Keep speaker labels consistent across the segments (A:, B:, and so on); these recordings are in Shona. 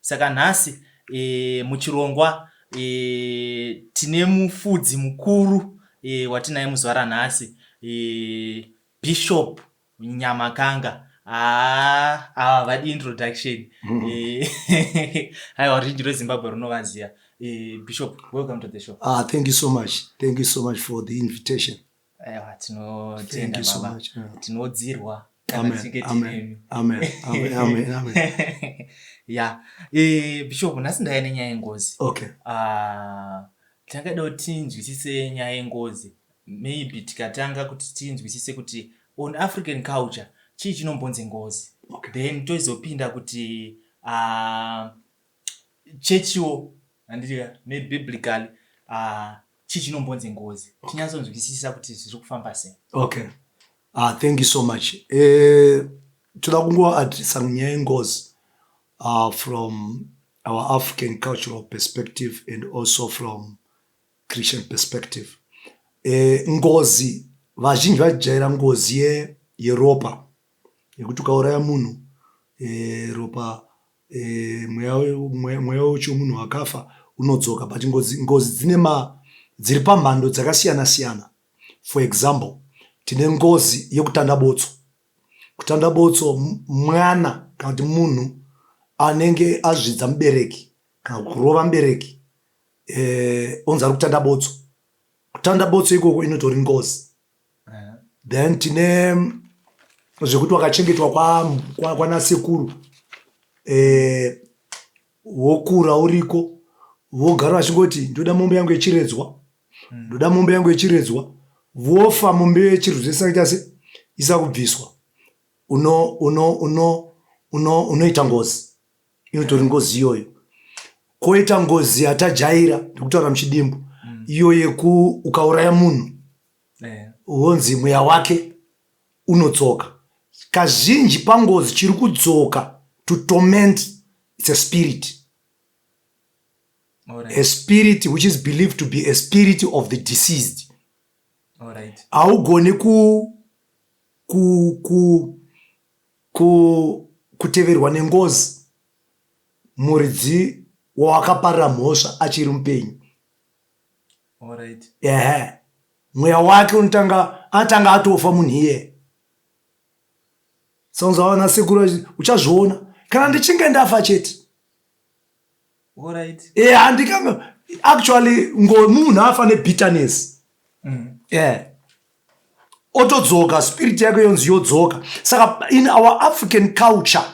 A: Saka nhasi muchirongwa tine mufudzi mukuru watinaye muzuva ranhasi, Bishop Nyamakanga. Haa, ava vadi introduction. Aiwa, ruzhinji rweZimbabwe runovaziva. Bishop, welcome to the show.
B: Ah, thank you so much. Thank you so much for the invitation.
A: Aiwa,
B: Thank
A: tinotenda
B: you so
A: baba.
B: much. Yeah.
A: Tinodzirwa kana
B: Amen.
A: tichinge
B: Amen.
A: tinemi.
B: Amen. Amen. Amen. Amen.
A: Ya, Bishop, nhasi ndauya nenyaya yengozi.
B: Okay.
A: Ah, takada kuti tinzwisise nyaya yengozi. Maybe tikatanga kuti tinzwisise kuti on African culture chii chinombonzi ngozi.
B: Okay.
A: Then tozopinda kuti chechiwo, handiti, nebiblically chii chinombonzi ngozi, tinyatsonzwisisa kuti zviri kufamba sei.
B: Okay. Ah, thank you so much. Toda kungoadresa nyaya yengozi from our African cultural perspective and also from Christian perspective. Ngozi, vazhinji vajaira ngozi yeropa, yekuti ukauraya munhu, ropa, mweya wecho munhu wakafa unodzoka. But ngozi dzine ma dziri pamhando dzakasiyana siyana. For example, tine ngozi yekutanda botso. Kutanda botso, mwana kana kuti munhu anenge azvidza mubereki kana kurova mubereki, onzi ari kutanda botso. Kutanda botso ikoko inotori ngozi. Then tine zvekuti wakachengetwa kwanasekuru, wokura uriko, vogara vachingoti, "Ndoda mombe yangu yechiredzwa, ndoda mombe yangu yechiredzwa." Vofa, mombe yechiredzwa isakaita se isa kubviswa, unoita ngozi, inotori ngozi iyoyo. Koita ngozi yatajaira, ndikutaura muchidimbu, iyo yeku ukauraya munhu, wonzi mweya wake unodzoka. Kazhinji pangozi chiri kudzoka to torment, it's a spirit, a spirit which is believed to be a spirit of the deceased. Haugoni kuteverwa nengozi muridzi wawakaparira mhosva achiri mupenyu. Ehe, mweya wake unotanga atanga atofa munhu iyeye. Saunzawana sekuru, uchazviona kana ndichinge ndafa chete. E, handikanga actually munhu afa nebitterness. Otodzoka, spirit yake yonzi yodzoka. Saka in our African culture,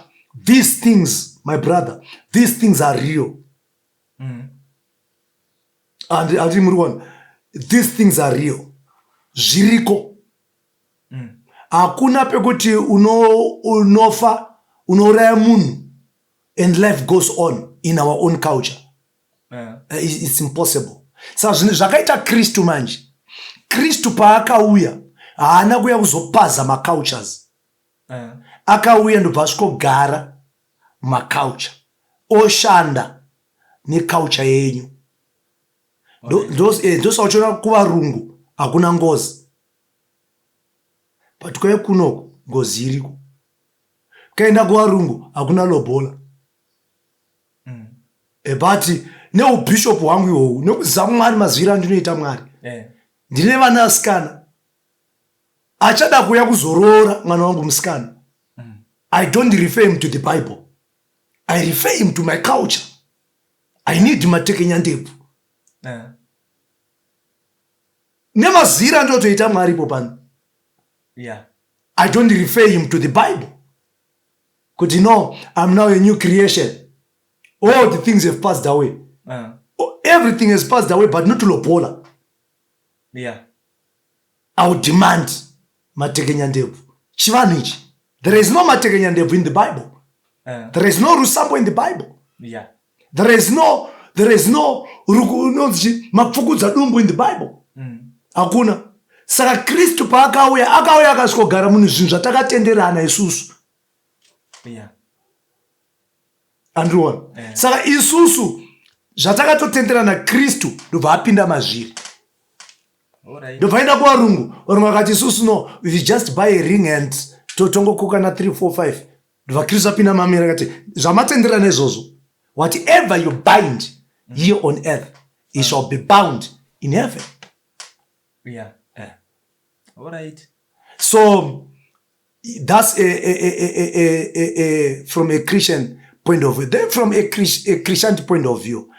B: these things, my brother, these things are real. Andi muri kuona, these things are real, zviriko. Hakuna pekuti unofa, unouraya munhu and life goes on in our own culture. It's impossible. Saka zvinhu zvakaita Kristu manje, Kristu paakauya haana kuuya kuzopaza macultures. Akauya ndobva asvikogara mumaculture, oshanda neculture yenyu. Ndosaka uchiona kuvarungu hakuna ngozi, but kwai kunoku ngozi iriko. Kuenda kuvarungu hakuna lobola. But neubhishopu hwangu ihwohwu, nekuziva Mwari, maziviro andinoita Mwari, ndine vana vasikana. Achada kuuya kuzoroora mwana wangu musikana, I don't refer him to the Bible, I refer him to my culture. I need matekenyandebvu. Nemaziviro andinotoita Mwari ipo pano, I don't refer him to the Bible kuti, "No, I'm now a new creation, all the things have passed away." Oh, everything has passed away, but not lobola. I would demand matekenyandebvu. Chivanhu ichi, there is no matekenyandebvu in the Bible. There is no rusambo in the Bible. There is no unonzi mapfukudza dumbu in the Bible. Hakuna. Saka Kristu paakauya, akauya akasvikogara munhu, zvinhu zvatakatenderana isusu. Andiriona? Saka isusu zvatakatotenderana, Kristu ndobva apinda mazviri. Ndobva aenda kuvarungu, varungu vakati, "Isusu no, if you just buy a ring and tongokokana 3 4 5." Ndobva Kristu apinda mamiri, akati, "Zvamatenderana izvozvo." Whatever you bind here on earth, it shall be bound in heaven.
A: All right.
B: So that's a from a Christian point of view. Then from a Christian point of view,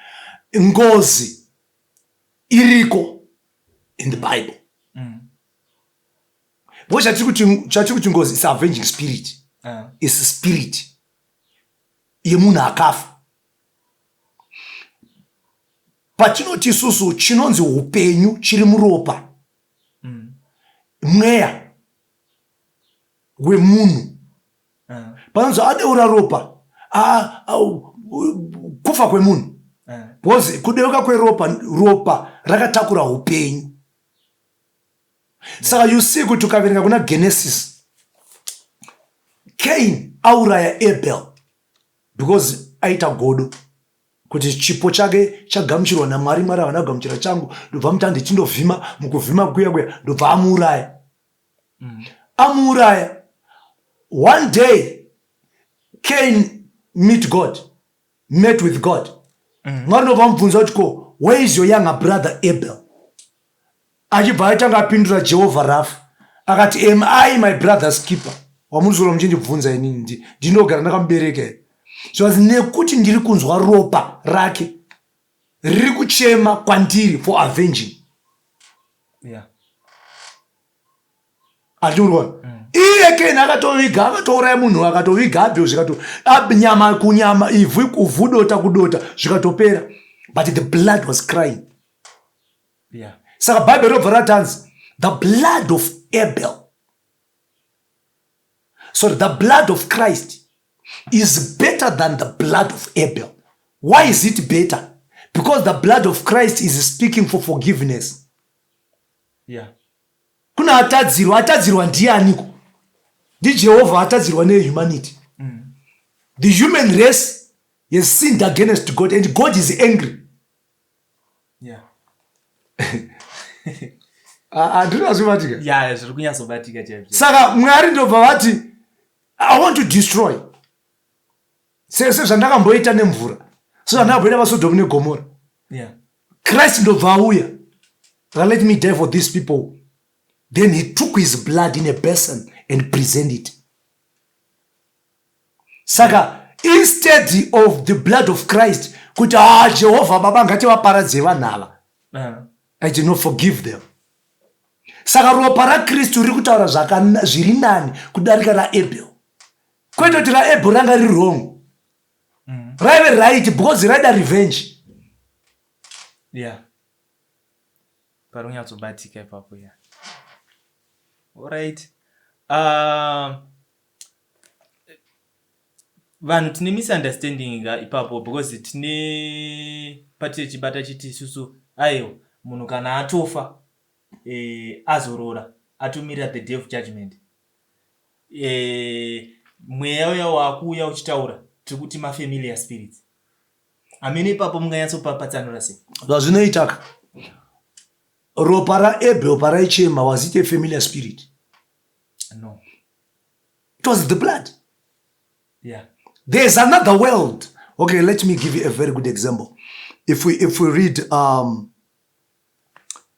B: ngozi iriko in the Bible. Because chatiri kuti ngozi is avenging spirit. Is spirit yemunhu akafa. Patinoti isusu chinonzi upenyu chiri muropa, mweya wemunhu. Panonzi adeura ropa, kufa kwemunhu, because kudeuka kweropa, ropa rakatakura upenyu. Saka you see kuti ukaverenga kuna Genesis, Cain auraya Abel because aita godo kuti chipo chake chagamuchirwa naMwari, Mwari havana kugamuchira changu, ndobva muti handichindovhima. Mukuvhima kuya kuya ndobva amuuraya. Amuuraya, one day Cain meet God, met with God. Mwari ndobva amubvunza kuti, "Ko where is your younger brother Abel?" Achibva aitanga apindura Jehovha rafu akati, "Am I my brother's keeper? Wamunosora muchindibvunza inini, ndinogara ndakamubereka here?" So nekuti ndiri kunzwa ropa rake riri kuchema kwandiri for avenging. Atiuriona iye Keni akatoviga, akatouraya munhu, akatoviga Abel, zvikato nyama kunyama, ivhu kuvhu, dota kudota, zvikatopera, but the blood was crying. Saka Bhaibheri robva ratanzi the blood of Abel, sorry, the blood of Christ is better than the blood of Abel. Why is it better? Because the blood of Christ is speaking for forgiveness. Kuna atadzirwa, atadzirwa ndianiko? NdiJehovha atadzirwa nehumanity. The human race has sinned against God and God is angry. Handina zvibatika?
A: Yeah, zviri kunyatsobatika chaizvo.
B: Saka Mwari ndobva vati, "I want to destroy sezvandakamboita nemvura, sezvandakamboita paSodhomu neGomora." Christ ndobva auya, "Let me die for these people." Then he took his blood in a basin and present it. Saka instead of the blood of Christ kuti, "Ah, Jehovha Baba, ngativaparadze vanhu ava," I did not forgive them. Saka ropa raKristu riri kutaura zviri nani kudarika raAbel. Kwete kuti raAbel ranga riri wrong, raive right because raida revenge.
A: Yeah, pari kunyatsobatika ipapo. Yeah, alright. Vanhu tine misunderstanding ka ipapo, because tine patichibata chiti isusu, aiwa, munhu kana atofa, azorora, atomirira the day of judgment, mweya uya waakuuya uchitaura, tiri kuti mafamiliar spirits hamene. Ipapo munganyatsopapatsanura sei?
B: Zvazvinoitaka, ropa raAbel paraichema, was it a familiar spirit?
A: No.
B: It was the blood. There's another world. Okay, let me give you a very good example. If we read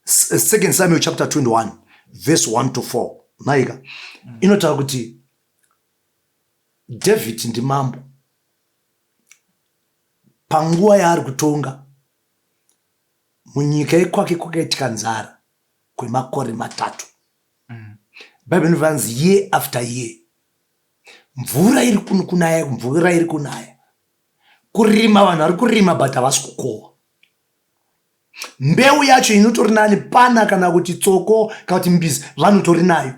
B: Second Samuel chapter 21 verse 1 to 4, naika inotaura kuti David ndimambo. Panguva yaari kutonga munyika yekwake, kwakaitika nzara kwemakore 3. Bhaibheri inovanzi year after year mvura iri kunaya, mvura iri kunaya, kurima vanhu vari kurima but havasi kukohwa. Mbeu yacho inotori nani pana kana kuti tsoko kana kuti mbizi vanotori nayo,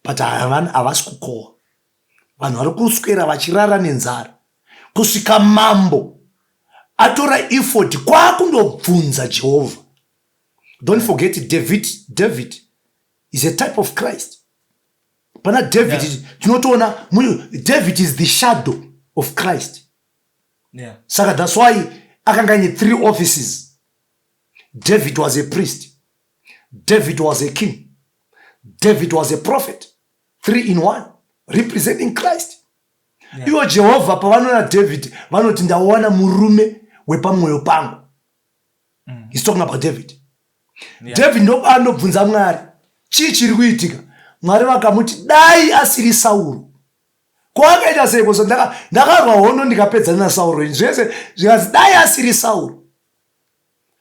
B: but havasi kukohwa. Vanhu vari kuswera vachirara nenzara kusvika mambo atora effort kwaakundobvunza Jehovha. Don't forget David. David is a type of Christ. Pana David tinotoona David is the shadow of Christ. Saka that's why akanga aine three offices. David was a priest, David was a king, David was a prophet, three in one, representing Christ. Ivo Jehovha pavanoona David vanoti ndawana murume wepamwoyo pangu. He's talking about David. David ndopaanobvunza Mwari, chii chiri kuitika? Mwari vakamuti dai asiri Sauro. Ko akaita seiko? So ndakarwa hondo ndikapedzana naSauro ini zvese zvikanzi dai asiri Sauro.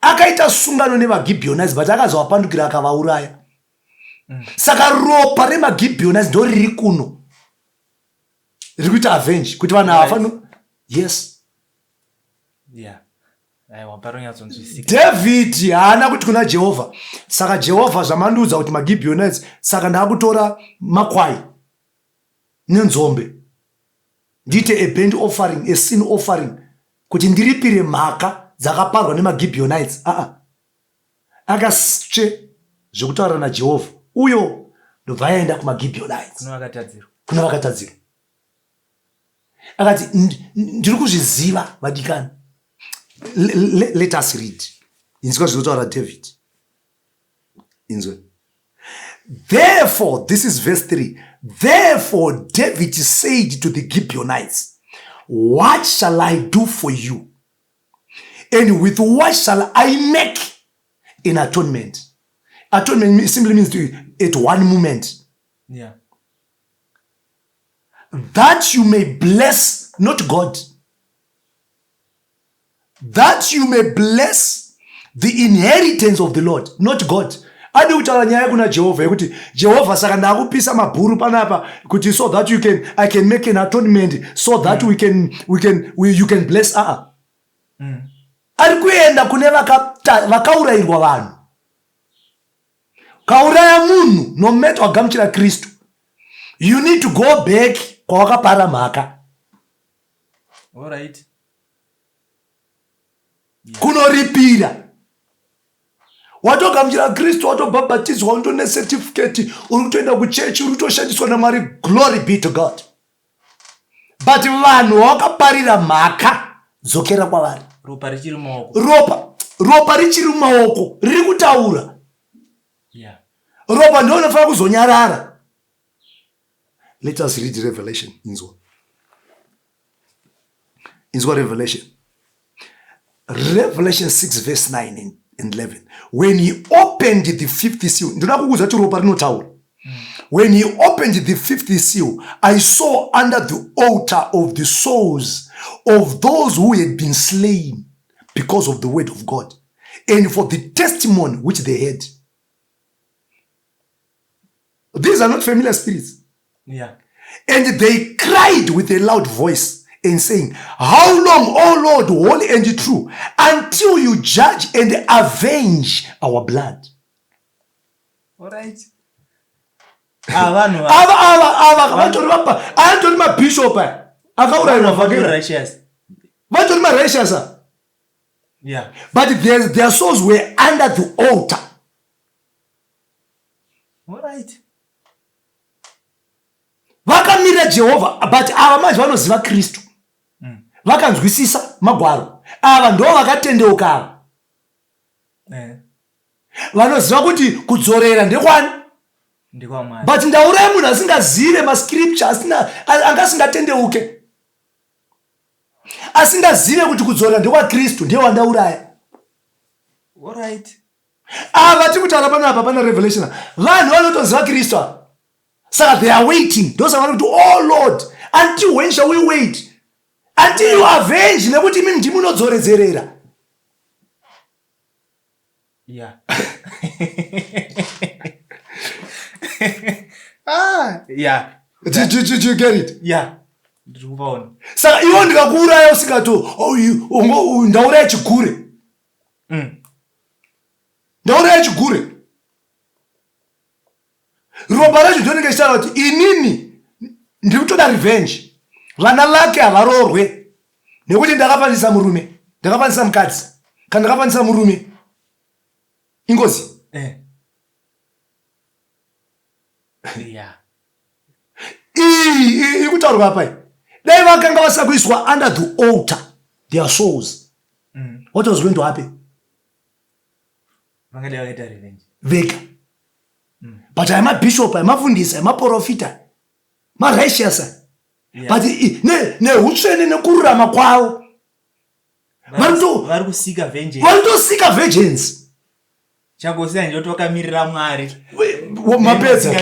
B: Akaita sungano nevaGibhiyonites but akazovapandukira akavauraya. Saka ropa remaGibhiyonites ndoriri kuno riri kuita avenge kuti vanhu ava fano yes.
A: Yeah. Aiwa, paronyatsonzwisika.
B: David haana kuti kuna Jehovha, saka Jehovha zvamandiudza kuti maGibhiyonites, saka ndakutora makwai nenzombe ndiite a burnt offering, a sin offering kuti ndiripire mhaka dzakaparwa nemaGibhiyonites. Aa, akastsve zvekutaura naJehovha uyo ndobva aenda kumaGibhiyonites
A: Kune vakatadzirwa.
B: kuna vakatadzirwa. Akati ndiri kuzviziva vadikani. Let us read. Inzwa zvinotaura David. Inzwe. Therefore, this is verse 3. Therefore, David said to the Gibeonites, what shall I do for you? And with what shall I make an atonement? Atonement simply means to, at one moment. That you may bless, not God, that you may bless the inheritance of the Lord, not God. Adi kutaura nyaya kuna Jehovha yekuti Jehovha saka ndakupisa mabhuru panapa kuti so that you can, I can make an atonement so that you can bless. Ari kuenda kune vakaurayirwa vanhu. Kauraya munhu no matter wagamuchira Kristu, you need to go back kwawakapara mhaka.
A: All right.
B: Kunoripira. Watogamuchira Kristu, watobhabhatidzwa, unotone certificate, uri kutoenda kuchechi, uri kutoshandiswa naMwari, glory be to God. But vanhu vawakaparira mhaka, dzokera kwavari.
A: Ropa richiri mumaoko.
B: Ropa richiri mumaoko, riri kutaura. Ropa ndo rinofanira kuzonyarara. Let us read Revelation. Inzwa. Inzwa Revelation. Revelation 6 verse 9 and 11. When he opened the fifth seal, ndinoda kukuudza kuti ropa rinotaura. When he opened the fifth seal, I saw under the altar of the souls of those who had been slain because of the word of God and for the testimony which they had. These are not familiar spirits. And they cried with a loud voice and saying, how long, O Lord, holy and true, until you judge and avenge our blood?
A: All right. Vanhu
B: ava, ava, ava, vatori vapa, atori mabishop aya, akaurayirwa vhangeri.
A: Righteous.
B: Vatori ma-righteous aya. But their souls were under the altar.
A: All right.
B: Vakamirira Jehovha, but ava manje vanoziva Kristu. Vakanzwisisa magwaro. Ava ndo vakatendeuka ava. Vanoziva kuti kudzorera ndekwani?
A: Ndekwa
B: But ndauraya munhu asingazive mascripture, anga asingatendeuke. Asingazive kuti kudzorera ndekwa Kristu, ndiye wandauraya.
A: All right.
B: Ava tiri kutaura panapa pana Revelation. Vanhu vanotoziva Kristu ava. Saka they are waiting. Ndosaka vari kuti, oh Lord, until when shall we wait? Until you avenge, nekuti imi ndimi munodzoredzerera. Do you get it?
A: Yeah. Ndiri kuvaona.
B: Saka iwe ndikakuuraya usikato, ndauraya chigure. Ndauraya chigure. Ropa racho ndinenge ndichitaura kuti inini ndiri kutoda revenge. Vana vake havaroorwe nekuti ndakafanisa murume, ndakafanisa mukadzi, kana ndakafanisa murume ingozi. Iyi iri kutaurwa apa iyi. Dai vakanga vasina kuiswa under the altar, their souls. What was going to happen?
A: Vangadai vakaita revenge.
B: Vega. But aya mabishop, aya mafundisi, aya maprofita, marighteous. But neutsvene nekururama kwavo
A: vari kusika vengeance.
B: Vari kutosika vengeance.
A: Changosiya ndoti wakamirira Mwari.
B: Mapedza.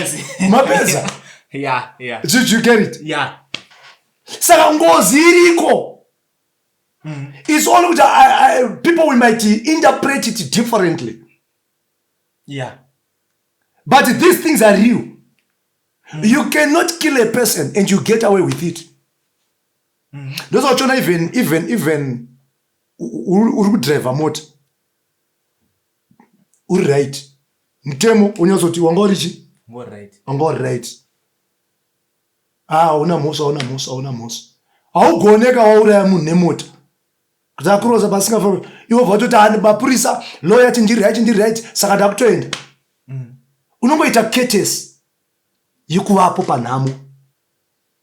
B: Mapedza.
A: Yeah.
B: Did you get it?
A: Yeah.
B: Saka ngozi iriko. It's only kuti people we might interpret it differently. But these things are real. You cannot kill a person and you get away with it. Ndozochiona even uri kudriver mota uri right, mutemo unyatsoti wanga uri chi? Wanga uri right. Ah, hauna mhosva, hauna mhosva, hauna mhosva. Haugoneka wauraya munhu nemota kuti akuroza pasingafambi, iwe bva watoti hani mapurisa lawyer ti ndiri right, ndiri right, saka ndakutoenda. Unongoita ketesi yekuvapo panhamo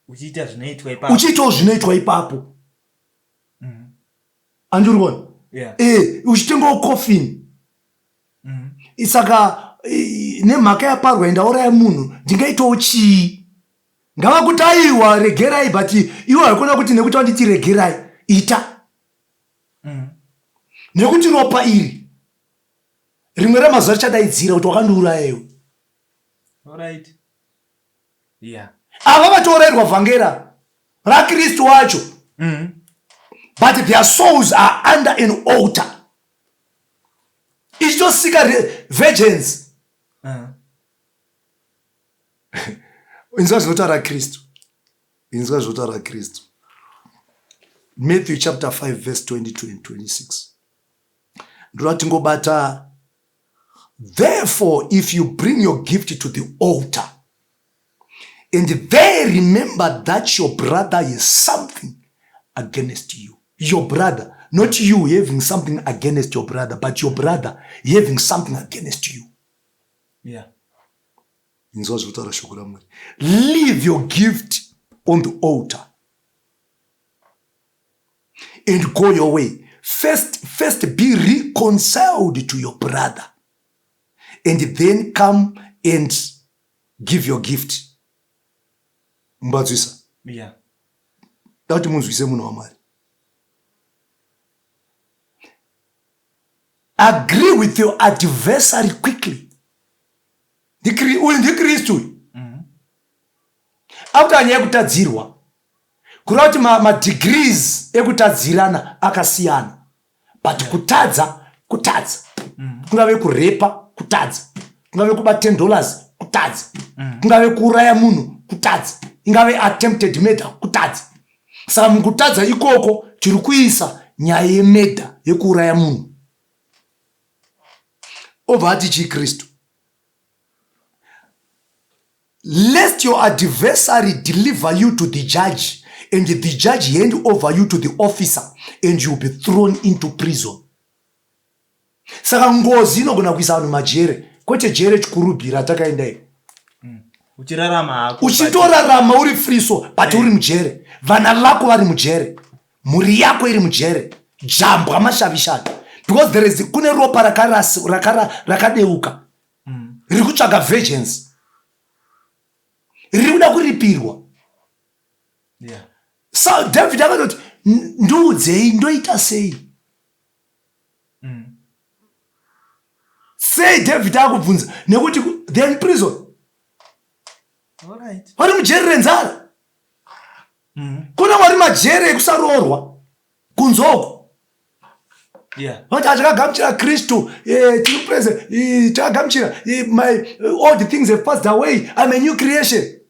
A: uchiita zvinoitwa ipapo,
B: uchiitawo zvinoitwa ipapo. Andiri kuona? Uchitengawo coffin. Saka nemhaka yaparwa ndauraya munhu, ndingaitawo chii? Ngava kuti aiwa, regerai, but iwe haikona kuti nekuti wanditi regerai, ita. Nekuti ropa iri rimwe ramazuva richadaidzira kuti wakandiuraya iwe. Ava vatourayirwa vhangera raKristu wacho. But their souls are under an altar ichitosika vengeance. Inzwa zvinotaura Kristu, inzwa zvinotaura Kristu. Matthew chapter 5 verse 22 and 26. Ndoda tingobata. Therefore, if you bring your gift to the altar and there remember that your brother has something against you, your brother, not you having something against your brother, but your brother having something against you. Inzwa zvinotaura shoko raMwari. Leave your gift on the altar and go your way. First be reconciled to your brother and then come and give your gift. Mubadzwisa. Da kuti munzwise, munhu waMwari. Agree with your adversary quickly. Uyu ndiKristu uyu. Akuti anyaya yekutadzirwa, kureva kuti madegrees ekutadzirana akasiyana, but kutadza kutadza. Kungave kurepa kutadza, kungave kuba $10 kutadza, kungave kuuraya munhu kutadza, ingave attempted murder kutadza. Saka mukutadza ikoko tiri kuisa nyaya yemurder, yekuuraya munhu. Obva ati chiKristu, "Lest your adversary deliver you to the judge and the judge hand over you to the officer and you'll be thrown into prison." Saka ngozi inogona kuisa vanhu majere, kwete jere Chikurubhi ratakaenda iyo.
A: Uchirarama hako.
B: Uchitorarama uri free so, but uri mujere, vana vako vari mujere, mhuri yako iri mujere, jambwa mashavishavi, because there is kune ropa rakadeuka riri kutsvaga vengeance, riri kuda kuripirwa. So David akatoti, "Ndiudzei ndoita sei?" Sei David akubvunza? Nekuti they are in prison. Vari mujeri renzara. Kuna vari majere ekusaroorwa kunzoko. Vati achakagamuchira Kristu, tiri present, takagamuchira, my all the things have passed away, I'm a new creation.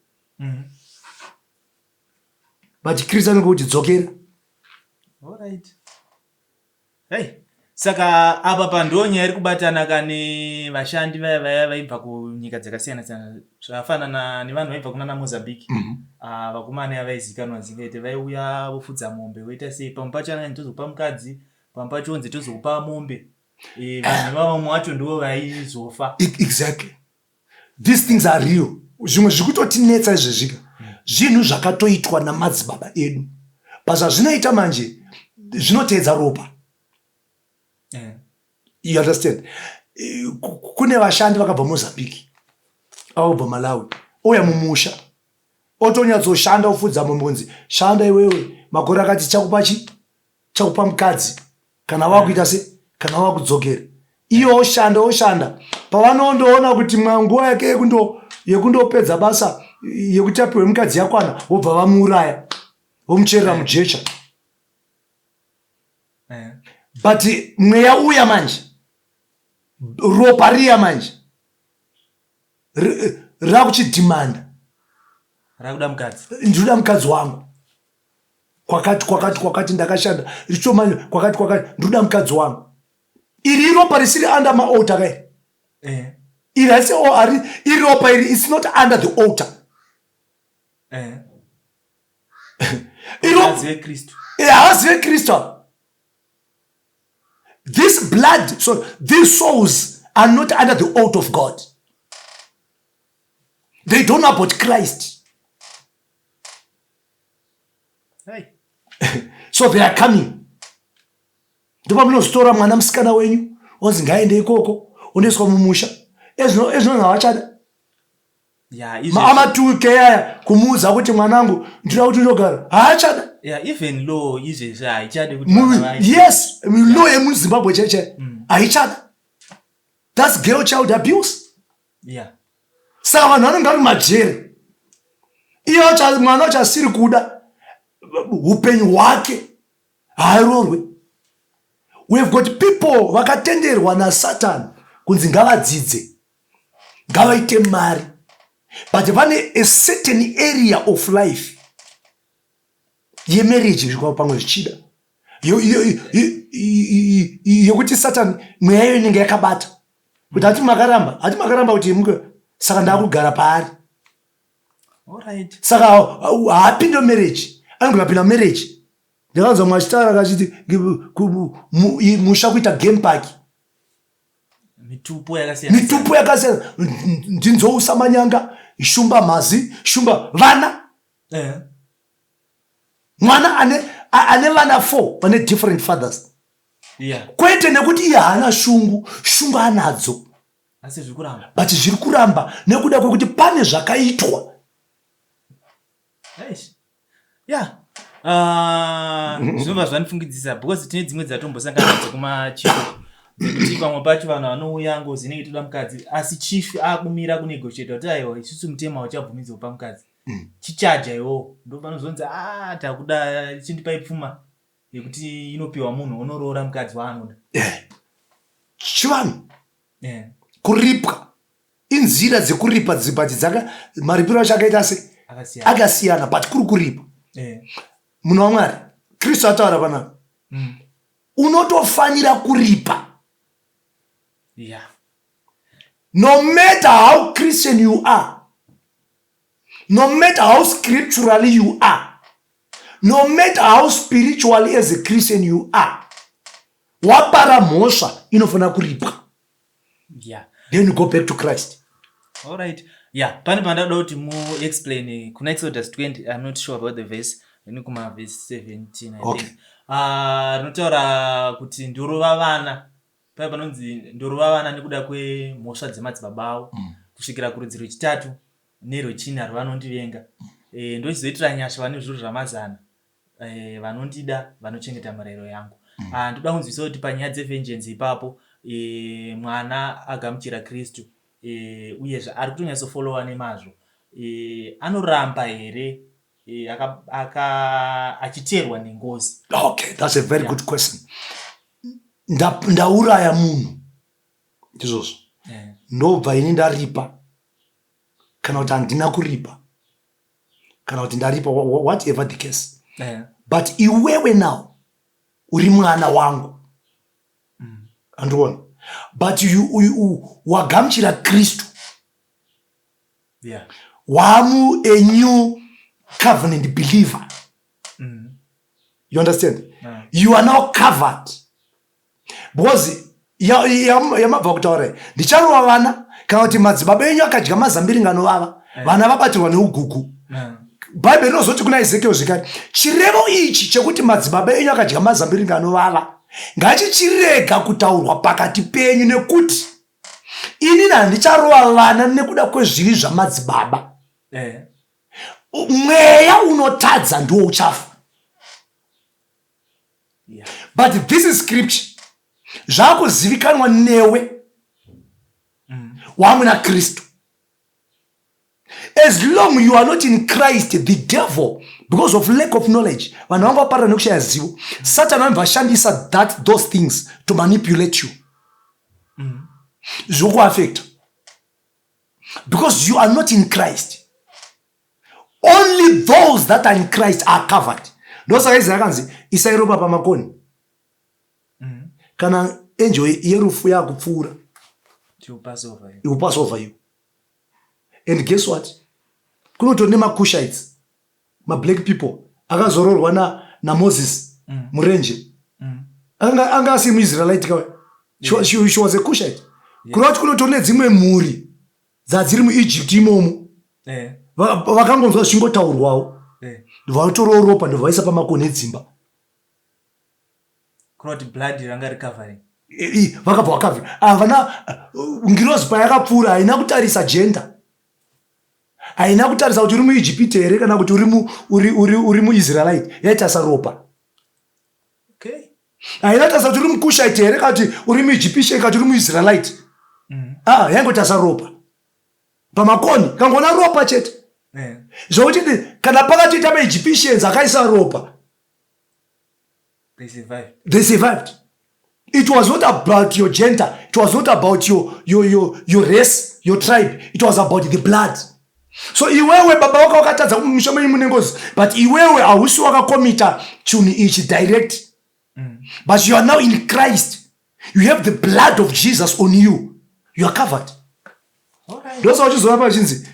B: But Kristu anenge kuti dzokera.
A: Alright. Hey. Saka apa pando nyaya iri kubatana kane vashandi vaya vaya vaibva kunyika dzakasiyana siyana, zvakafanana nevanhu vaibva kunana Mozambique. Ah, vakomana vaizikanwa zingaite vaiuya vofudza mombe, voita sei. Pamwe pacho anenge tozokupa mukadzi, pamwe pacho onzi tozokupa mombe. Vanhu ivavo vamwe vacho ndivo vaizofa.
B: Exactly, these things are real. Zvimwe zviri kutotinetsa izvezvika zvinhu zvakatoitwa namadzibaba edu. Pazvazvinoita manje zvinoteedza ropa. You understand? Kune vashandi vakabva Mozambique, vakabva Malawi, ouya mumusha. Otonyatsoshanda ofudza mombe kunzi shanda iwewe makore akati chakupa chi chakupa mukadzi kana wakuita se kana wakudzokera iye oshanda oshanda pavanondoona kuti nguva yake yekundo yekundopedza basa yekuti apiwe mukadzi yakwana vobva vamuuraya vomucherera mujecha but mweya uya manje ropa riya manje rakuchidhimanda
A: rakuda mukadzi
B: ndinoda mukadzi wangu kwakati kwakati kwakati ndakashanda richomanya kwakati kwakati ndinoda mukadzi wangu iri iropa risiri under maaltar kai eh. iri haisi iri ropa iri its not under the altar
A: eh.
B: Havazi vekristu ava this blood so these souls are not under the altar of god they don't know about christ
A: hey.
B: So they are coming ndopamunozotora mwana musikana wenyu onzi ngaende ikoko ondoiswa mumusha ezvino ezvino havachada
A: yeah,
B: amatuke aya kumuudza kuti mwanangu ndinoda kuti ndogara haachada
A: yeah, even law izvezvi haichadi kuti
B: yes law yemuzimbabwe cheche mm. haichada thats girl child abuse
A: yeah.
B: Saka vanhu vanenge vari mumajeri iye mwana wacho asiri kuda upenyu hwake haarorwe. We have got people vakatenderwa nasatan kunzi ngavadzidze ngavaite mari but vane a certain area of life yemarriage zvikwa pamwe zvichida yekuti satan mweya iyo inenge yakabata kuti hati makaramba hati makaramba kuti muke saka ndakugara paari saka haapinde marriage anogona pinda marriage ndakanzwa mwachitaura kachiti musha kuita game park
A: mitupo yakasiyana
B: mitupo yakasiyana ndinzou samanyanga shumba mhazi shumba vana
A: eh.
B: Mwana ane ane vana 4 vane different fathers.
A: Yeah.
B: Kwete nekuti iye haana shungu, shungu anadzo.
A: Asi zviri kuramba.
B: But zviri kuramba nekuda kwekuti pane zvakaitwa.
A: Eish. Yeah. Ah, zvinobva zvandifungidzisa because tine dzimwe dzatombosangana nadzo kumachiko dzekuti pamwe pacho vanhu vanouya ngozi inenge itoda mukadzi asi chief akumira kunegotiate kuti aiwa isusu mutemo hauchabvumidzi kupa mukadzi mm. chichaja iwowo ndopanozonzi a ah, takuda chindipai pfuma yekuti inopiwa munhu onoroora mukadzi waanoda
B: eh. chivanhu
A: eh.
B: kuripwa inzira dzekuripa but dzaka maripiro acho akaita se akasiyana but kuri kuripa
A: eh.
B: Munhu waMwari Kristu ataura panapa mm. Unotofanira kuripa
A: yeah.
B: No matter how Christian you are, no matter how scripturally you are, no matter how spiritually as a Christian you are, wapara mhosva inofanira kuripwa.
A: Yeah.
B: Then you go back to Christ.
A: All right. Yeah, pane pandada kuti mu explain kuna Exodus 20, I'm not sure about the verse, ini kuma verse 17 I
B: okay.
A: think. Ah, rinotaura kuti ndorova vana. Paya panonzi ndorova vana nekuda kwemhosva dzemadzibaba avo mm. kusvikira kurudzi rwechitatu nerwechina rwavanondivenga. Mm. E, ndochizoitira nyasha vane zviuru zvamazana. Eh, vanondida vanochengeta mirayiro yangu mm. Ah, ndoda kunzwisa kuti panyaya dzevengeance ipapo e, mwana agamuchira kristu e, uyezve ari kutonyatsofollowa nemazvo e, anoramba here e, aka, aka, achiteerwa nengozi
B: okay that's a very yeah. good question ndauraya munhu ndizvozvo
A: yeah.
B: ndobva ini ndaripa kana kuti handina kuripa kana kuti ndaripa whatever the case
A: yeah.
B: But iwewe now uri mwana wangu mm. Andiona but you, you, wagamuchira Kristu
A: yeah.
B: Wamu a new covenant believer
A: mm.
B: You understand
A: yeah.
B: You are now covered because yamabva kutaura ndicharova vana kana kuti madzibaba enyu akadya mazambiringa anovava eh. Vana vabatirwa neugugu
A: eh.
B: Bhaibheri rinozoti kuna Ezekiel zvikati chirevo ichi chekuti madzibaba enyu akadya mazambiringa anovava ngachichirega kutaurwa pakati penyu nekuti inini handicharova vana nekuda kwezvivi zvamadzibaba
A: eh.
B: Mweya unotadza ndiwo uchafa. But this is scripture. Zvakuzivikanwa newe wamuna Kristu. As long you are not in Christ, the devil, because of lack of knowledge, vanhu vanga vaparira nekushaya zivo, Satan vanobva vashandisa that those things to manipulate you. Zvokuaffecta. Because you are not in Christ. Only those that are in Christ are covered. Ndosaka Isaya akanzi isai ropa pamakoni. Kana angel yerufu yakupfuura,
A: It will pass over you.
B: it will pass over you. And guess what? Kunotori nemaCushites, mablack people akazororwa naMoses murenje. Anga asiri muIsraelite kawe. She was a Cushite. Kureva kuti kunotori nedzimwe mhuri dzadziri muEgypt imomo. Vakangonzwa zvichingotaurwawo. Ndobva ropa ndobva vaisa pamakoni edzimba.
A: Kureva kuti blood ranga recovering.
B: Vakabva vakavhira. Havana ngirozi payakapfuura haina kutarisa gender. Haina kutarisa kuti uri muIjipiti here kana kuti uri muIsraelite. Yaitarisa ropa. Haina kutarisa kuti uri muCushite here kana kuti uri muEgyptian kana kuti uri muIsraelite. Ah, yaingotarisa ropa. Pamakoni kangoona ropa chete. Zvokuti kana pakatoita maEgyptians akaisa ropa,
A: They survived.
B: They survived. It was not about your gender. It was not about your race, your tribe. It was about the blood. So iwewe baba wako wakatadza kumusha menyu mune ngozi, but iwewe hausi wakakomita chinhu ichi direct. But you are now in Christ. You have the blood of Jesus on you. You are covered. Ndosaka uchizoona pachinzi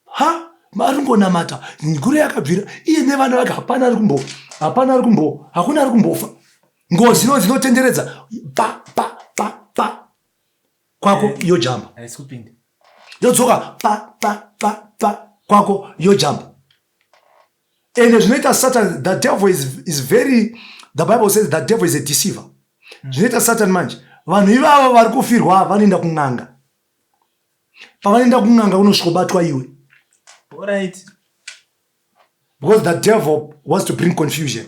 B: ha ari kungonamata ngure yakabvira iye nevana vake, hapana ari kumbo, hapana ari kumbo, hakuna ari kumbofa. Ngozi inonzi inotenderedza pa pa pa pa kwako, yojamba.
A: Haisi kupinda.
B: Yodzoka pa pa pa pa kwako, yojamba. Ende zvinoita Satan, the devil is very, the Bible says the devil is a deceiver. Zvinoita Satan manje, vanhu ivavo vari kufirwa vanoenda kun'anga. Pavanoenda kun'anga unosvikobatwa iwe. Because the devil wants to bring confusion.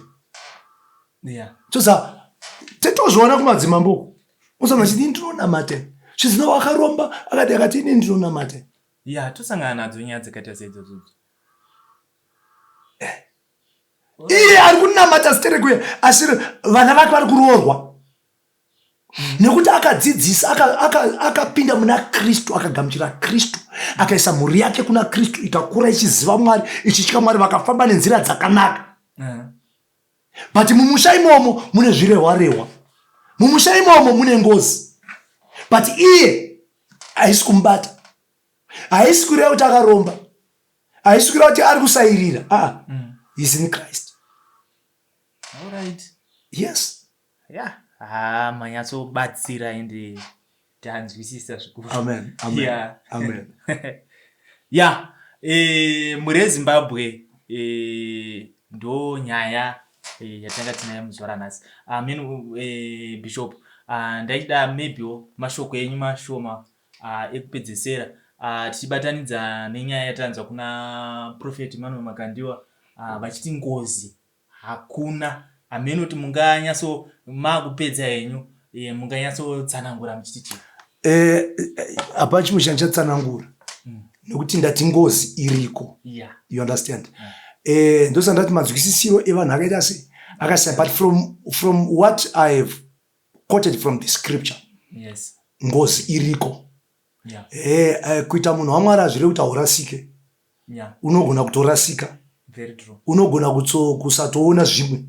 B: Tosa totozviona kumadzimambo, usana chiti ndinonamate, chizino wakaromba akati akati ini ndinonamate.
A: Yeah, tosangana nadzo nyaya dzakaita seidzodzo.
B: Iye ari kunamata ziterekuye, asi vana vake vari kuroorwa nekuti akadzidzisa, akapinda muna Kristu, akagamuchira Kristu, akaisa mhuri yake kuna Kristu, ikakura ichiziva Mwari, ichitya Mwari, vakafamba nenzira dzakanaka. But mumusha imomo mune zvirehwa rehwa, mumusha imomo mune ngozi, but iye haisi kumubata. Haisi kureva kuti akaromba, haisi kureva kuti ari kusairira. Ah, is in Christ. Yes.
A: Yeah, ha, manyatsobatsira ende tanzwisisa zvikuru.
B: Amen, amen. Amen.
A: Ya, mhuri yeZimbabwe, ndo nyaya yatanga tinayo muzuva ranhasi. Amen. Bishop, ndaida maybewo mashoko enyu mashoma ekupedzesera, tichibatanidza nenyaya yatanzwa kuna Prophet Emmanuel Makandiwa vachiti ngozi hakuna. Hamene kuti munganyatso makupedza henyu, munganyatsotsanangura muchiti chii?
B: Hapana chimwe chandichatsanangura nekuti ndati ngozi iriko. You understand? Ndosaka ndati manzwisisiro evanhu akaita sei, akasiyana. But from what I have quoted from the scripture, ngozi iriko. Kuita munhu waMwari hazvirevi kuti haurasike. Unogona kutorasika.
A: Very true.
B: Unogona kusatoona zvimwe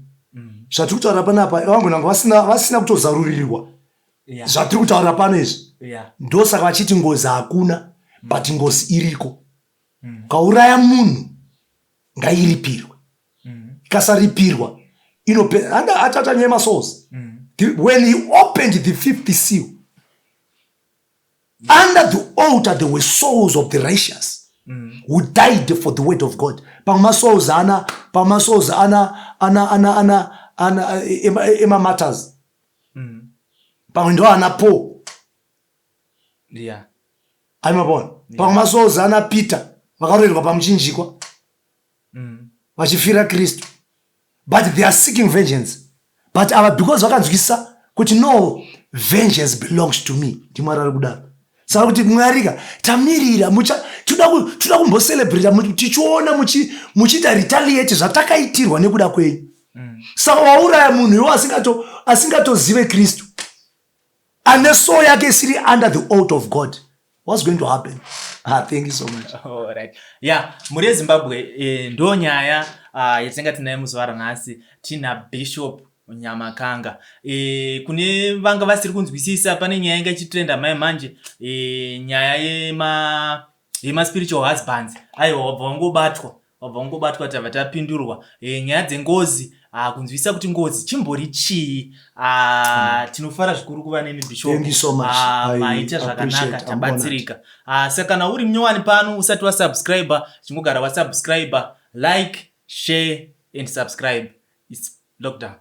B: zvatiri kutaura panapa. Vangona kunge vasina kutozarurirwa zvatiri kutaura pano izvi. Ndosaka vachiti ngozi hakuna, but ngozi iriko. Ukauraya munhu, ngairipirwe. Ikasaripirwa atata nyaya masouls. When he opened the fifth seal, under the altar there were souls of the righteous who died for the word of God. Pamwe masouls ana, pamwe masouls ana emamartyrs, pamwe ndo ana Paul. Aimapona, pamwe masouls ana Peter vakaroverwa pamuchinjikwa. Vachifira Kristu, but they are seeking vengeance. But ava, because vakanzwisisa kuti, "No, vengeance belongs to me," ndiMwari ari kudaro. Saka kuti Mwarika tamirira, toda kumbocelebrata tichiona muchiita retaliate zvatakaitirwa nekuda kwenyu. Saka wauraya munhu iwo asingatozive Kristu, ane soul yake isiri under the oath of God. What's going to happen? Ah, thank you so much.
A: Alright. Yeah, mhuri yeZimbabwe, ndo nyaya yatinga tinayo muzuva ranhasi. Tina Bishop Nyamakanga. Kune vanga vasiri kunzwisisa, pane nyaya inga ichitrenda mai manje, nyaya yemaspiritual husbands. Aiwa, wabva wangobatwa, wabva wangobatwa, tabva tapindurwa. Nyaya dzengozi, kunzwisisa kuti ngozi chimbori chii. Tinofara zvikuru kuva nemi, Bishop.
B: Thank you so much.
A: Maita zvakanaka, tabatsirika. Saka kana uri munyowani pano, usati wasubscribe, chingogara wasubscribe, like, share and subscribe. It's lockdown.